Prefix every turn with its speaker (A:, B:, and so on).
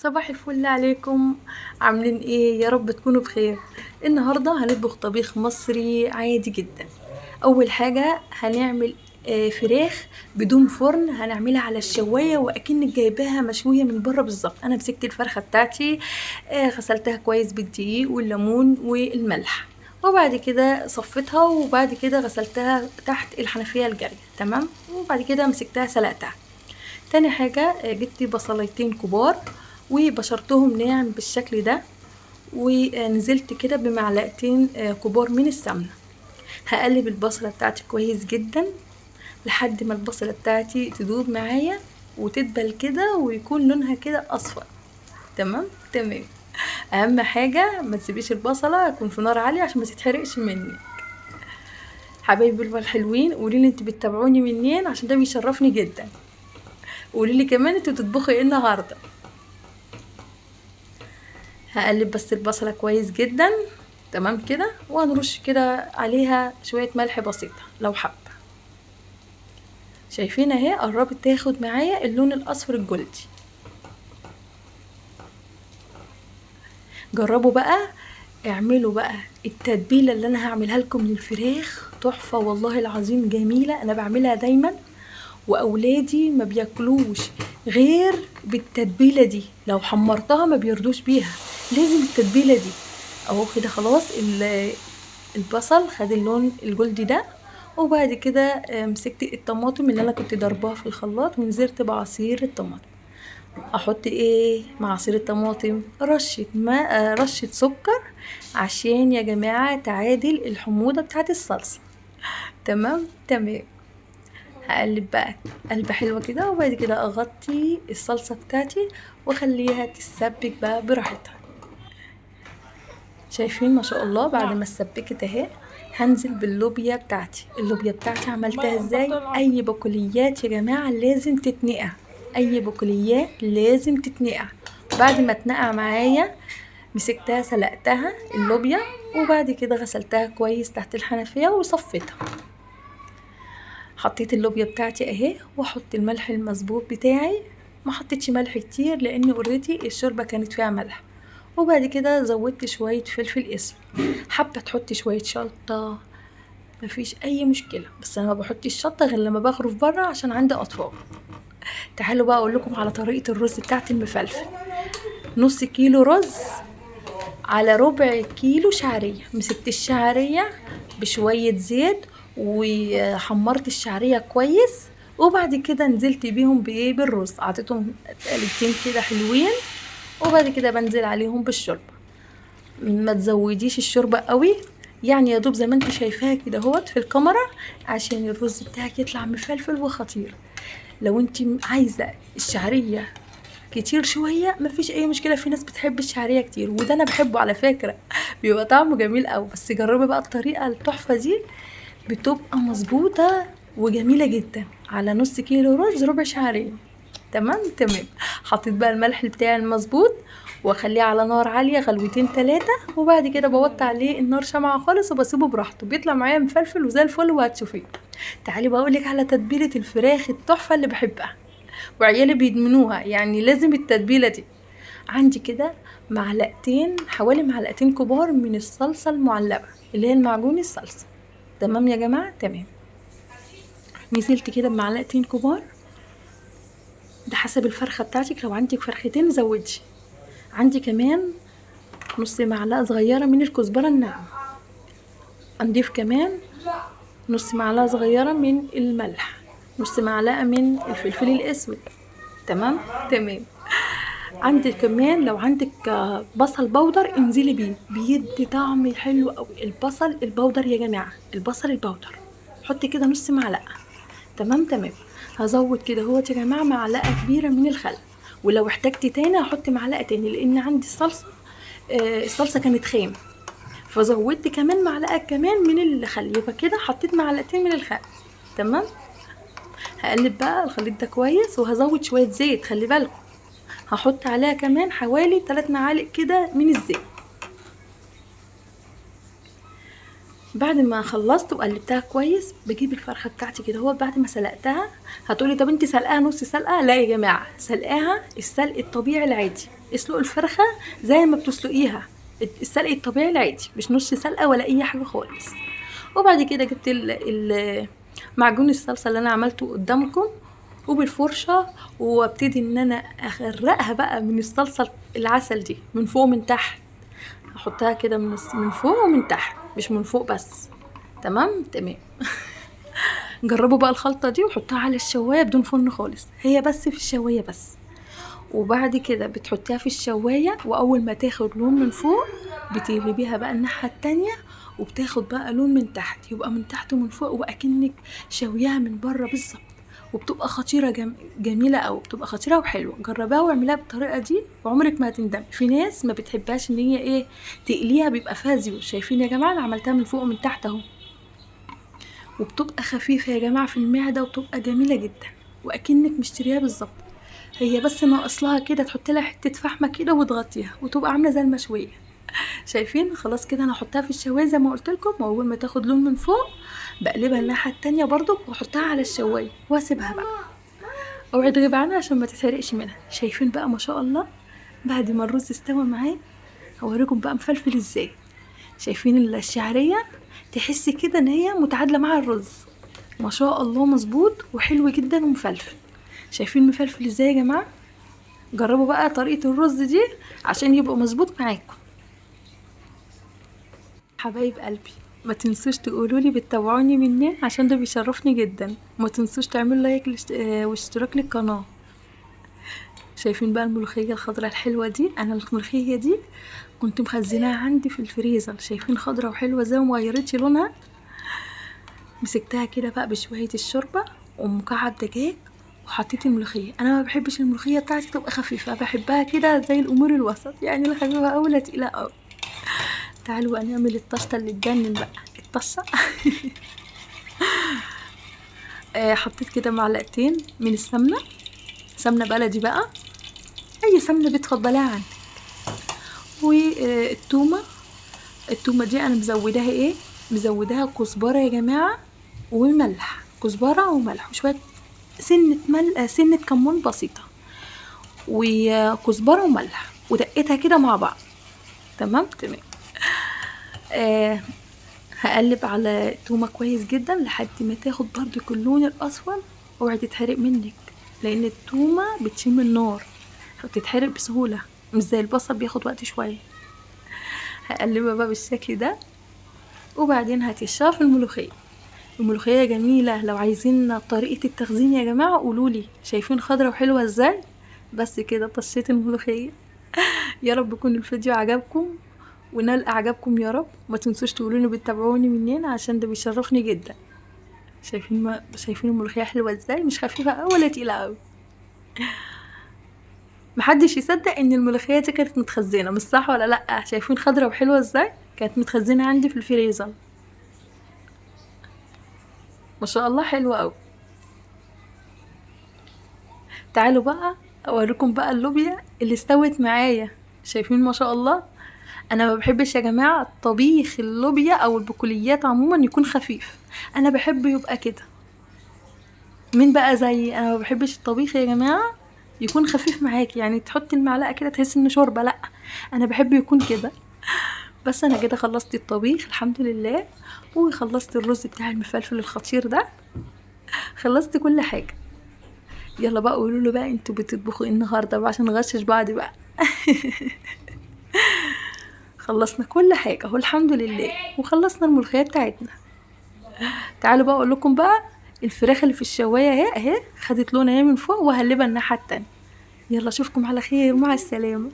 A: صباح الفل عليكم. عاملين ايه؟ يا رب تكونوا بخير. النهارده هنطبخ طبيخ مصري عادي جدا. اول حاجة هنعمل فراخ بدون فرن، هنعملها على الشوايه واكنك جايباها مشوية من بره بالظبط. انا مسكت الفرخه بتاعتي، غسلتها كويس بالدقيق والليمون والملح، وبعد كده صفيتها، وبعد كده غسلتها تحت الحنفية الجارية، تمام. وبعد كده مسكتها سلقتها. تاني حاجة، جبت بصليتين كبار وبشرتهم ناعم بالشكل ده، ونزلت كده بمعلقتين كبار من السمنة. هقلب البصله بتاعتي كويس جدا لحد ما البصله بتاعتي تدوب معايا وتدبل كده ويكون لونها كده اصفر، تمام تمام. اهم حاجة ما تسيبيش البصله يكون في نار عالية عشان ما تتحرقش منك. حبايبي الحلوين، قولي لي انتوا بتتابعوني منين عشان ده بيشرفني جدا. قولي لي كمان انتوا بتطبخوا ايه النهارده. هقلب بس البصله كويس جدا، تمام كده، وهنرش كده عليها شوية ملح بسيطة لو حابة. شايفين اهي قربت تاخد معايا اللون الاصفر الجلدي. جربوا بقى، اعملوا بقى التتبيله اللي انا هعملها لكم للفراخ، تحفة والله العظيم، جميلة. انا بعملها دايما واولادي ما بياكلوش غير بالتتبيله دي، لو حمرتها ما بيرضوش بيها، لازم التتبيله دي. اهو كده خلاص البصل خد اللون الجلدي ده. وبعد كده مسكت الطماطم اللي انا كنت ضرباها في الخلاط ونزلت بعصير الطماطم. احط ايه مع عصير الطماطم؟ رشه ماء، رشه سكر، عشان يا جماعة تعادل الحموضة بتاعت الصلصه، تمام تمام. هقلب بقى قلبه حلوة كده، وبعد كده اغطي الصلصه بتاعتي واخليها تتسبك بقى براحتها. شايفين ما شاء الله بعد ما اتسبكت اهي، هنزل باللوبيا بتاعتي. اللوبيا بتاعتي عملتها ازاي؟ اي بقوليات يا جماعة لازم تتنقع، اي بقوليات لازم تتنقع. بعد ما اتنقع معايا مسكتها سلقتها اللوبيا، وبعد كده غسلتها كويس تحت الحنفية وصفيتها. حطيت اللوبيا بتاعتي اهي، واحط الملح المظبوط بتاعي. ما حطيتش ملح كتير لان already الشوربة كانت فيها ملح. وبعد كده زودت شوية فلفل اسود. حابة تحطي شوية شطه مفيش اي مشكلة، بس انا ما بحطش شطه غير لما بغرف بره عشان عندي اطفال. تعالوا بقى اقول لكم على طريقه الرز بتاعت المفلفل. نص كيلو رز على ربع كيلو شعرية. مسكت الشعرية بشوية زيت وحمرت الشعرية كويس، وبعد كده نزلت بيهم بايه؟ بالرز. عطيتهم تقلبتين كده حلوين، وبعد كده بنزل عليهم بالشوربه. ما تزوديش الشوربة قوي، يعني يا دوب زي ما انت شايفاها كده اهوت في الكاميرا، عشان الرز بتاعك يطلع مفلفل وخطير. لو انت عايزه الشعرية كتير شوية مفيش اي مشكلة، في ناس بتحب الشعرية كتير، وده انا بحبه على فكرة، بيبقى طعمه جميل قوي. بس جربي بقى الطريقة التحفة دي، بتبقى مظبوطة وجميلة جدا. على نص كيلو رز ربع شعرية، تمام تمام. حطيت بقى الملح بتاعي المظبوط، واخليه على نار عالية غلوتين 3، وبعد كده بوطي عليه النار شمعة خالص وبسيبه براحته، بيطلع معايا مفلفل وزي الفل وهتشوفيه. تعالي بقى اقولك على تتبيله الفراخ التحفة اللي بحبها وعيالي بيدمنوها، يعني لازم التتبيله دي. عندي كده معلقتين، حوالي معلقتين كبار من الصلصه المعلبه اللي هي المعجون الصلصه، تمام يا جماعة تمام. نزلت كده بمعلقتين كبار، ده حسب الفرخه بتاعتك، لو عندك فرختين زودي. عندي كمان نص معلقه صغيرة من الكزبره الناعمة، نضيف كمان نص معلقه صغيرة من الملح، نص معلقه من الفلفل الاسود، تمام تمام. عندك كمان لو عندك بصل بودر انزلي بيه، بيدي طعم حلو قوي. البصل البودر يا جماعة، البصل البودر حطي كده نص معلقه، تمام تمام. هزود كده اهوت يا جماعة معلقه كبيرة من الخل، ولو احتجتي تاني هحط معلقه تاني، لان عندي الصلصه كانت خام، فزودت كمان معلقه كمان من الخل، يبقى كده حطيت معلقتين من الخل، تمام. هقلب بقى الخليط ده كويس، وهزود شوية زيت، خلي بالكم هحط عليها كمان حوالي 3 معالق كده من الزيت. بعد ما خلصت وقلبتها كويس بجيب الفرخه بتاعتي كده هو بعد ما سلقتها. هتقولي طب انت سلقاها نص سلقه؟ لا يا جماعة، سلقاها السلق الطبيعي العادي. اسلقوا الفرخه زي ما بتسلقيها، السلق الطبيعي العادي، مش نص سلقه ولا اي حاجة خالص. وبعد كده جبت معجون الصلصه اللي انا عملته قدامكم وبالفرشه، وابتدي ان انا اغرقها بقى من الصلصه العسل دي من فوق ومن تحت. احطها كده من فوق ومن تحت، مش من فوق بس. تمام تمام. جربوا بقى الخلطة دي وحطها على الشوايه بدون فرن خالص، هي بس في الشوايه بس. وبعد كده بتحطيها في الشوايه، واول ما تاخد لون من فوق بتقلبيها بقى الناحية التانية، وبتاخد بقى لون من تحت، يبقى من تحت ومن فوق واكنك شويها من بره بالظبط. وبتبقى خطيرة جميلة قوي، بتبقى خطيرة وحلوه. جربيها واعمليها بالطريقة دي وعمرك ما هتندمي. في ناس ما بتحبهاش ان هي ايه تقليها، بيبقى فيها زيوت. شايفين يا جماعة انا عملتها من فوق ومن تحت اهو، وبتبقى خفيفة يا جماعة في المعدة، وبتبقى جميلة جدا واكنك مشتريها بالظبط. هي بس ناقص لها كده تحط لها حتة فحمه كده وتغطيها، وتبقى عامله زي المشويه. شايفين؟ خلاص كده انا هحطها في الشوايه زي ما قلت لكم، واول ما تاخد لون من فوق بقلبها الناحية التانية برضو واحطها على الشوايه واسيبها بقى، اوعي تغيب عنها عشان ما تتحرقش منها. شايفين بقى ما شاء الله بعد ما الرز استوى معايا هوريكم بقى مفلفل ازاي. شايفين الشعرية تحسي كده ان هي متعادله مع الرز، ما شاء الله مظبوط وحلو جدا ومفلفل. شايفين مفلفل ازاي يا جماعة؟ جربوا بقى طريقه الرز دي عشان يبقى مظبوط معاكم. حبايب قلبي ما تنسوش تقولوا لي بتتابعوني منين عشان ده بيشرفني جدا. ما تنسوش تعملوا like واشتراك للقناة. شايفين بقى الملوخية الخضراء الحلوة دي؟ انا الملوخية دي كنت مخزناها عندي في الفريزر. شايفين خضراء وحلوه ازاي وما غيرتش لونها؟ مسكتها كده بقى بشوية الشوربة ومكعب دجاج وحطيت الملوخية. انا ما بحبش الملوخية بتاعتي تبقى خفيفة، بحبها كده زي الامور الوسط، يعني لا خفيفة قوي لا تقيلة قوي. تعالوا بقى نعمل الطشه اللي تجنن بقى، الطشه. حطيت كده معلقتين من السمنة، سمنه بلدي بقى، اي سمنه بتفضليها عندك. والتومه، التومه دي انا مزوداها ايه؟ مزوداها كزبره يا جماعة وملح، كزبره وملح وشوية سنة ملح، سنة كمون بسيطة، وكزبره وملح، ودقتها كده مع بعض. تمام تمام. هقلب على التومه كويس جدا لحد ما تاخد برضو اللون الاصفر. اوعي تتحرق منك لان التومه بتشم النار فبتتحرق بسهولة، مش زي البصل بياخد وقت شوية. هقلبها بقى بالشكل ده، وبعدين هتشرب في الملوخية. الملوخية جميلة، لو عايزين طريقه التخزين يا جماعة قولولي. شايفين خضرة وحلوه ازاي؟ بس كده طشيت الملوخية. يا رب يكون الفيديو عجبكم ونال اعجابكم يا رب. ما تنسوش تقولولي بتتابعوني منين عشان ده بيشرفني جدا. شايفين الملوخية حلوة ازاي؟ مش خفيفة قوي ولا تقيلة قوي. محدش يصدق ان الملوخية دي كانت متخزنه، مش صح ولا لا؟ شايفين خضرة وحلوه ازاي؟ كانت متخزنه عندي في الفريزر، ما شاء الله حلوة قوي. تعالوا بقى اوريكم بقى اللوبيا اللي استوت معايا. شايفين ما شاء الله؟ انا ما بحبش يا جماعة طبيخ اللوبيا او البقوليات عموما يكون خفيف، انا بحب يبقى كده. مين بقى زي انا؟ ما بحبش الطبيخ يا جماعة يكون خفيف معاك، يعني تحطي المعلقة كده تحس انه شوربة، لا انا بحب يكون كده. بس انا كده خلصت الطبيخ الحمد لله، وخلصت الرز بتاع المفلفل الخطير ده، خلصت كل حاجة. يلا بقى قولوا له بقى انتوا بتطبخوا ايه النهارده بقى عشان نغشش بعض بقى. خلصنا كل حاجة اهو الحمد لله، وخلصنا الملوخية بتاعتنا. تعالوا بقى اقول لكم بقى الفراخ اللي في الشوايه اهي، اهي خدت لون اهي من فوق، وهقلبها الناحية التانية. يلا اشوفكم على خير، مع السلامة.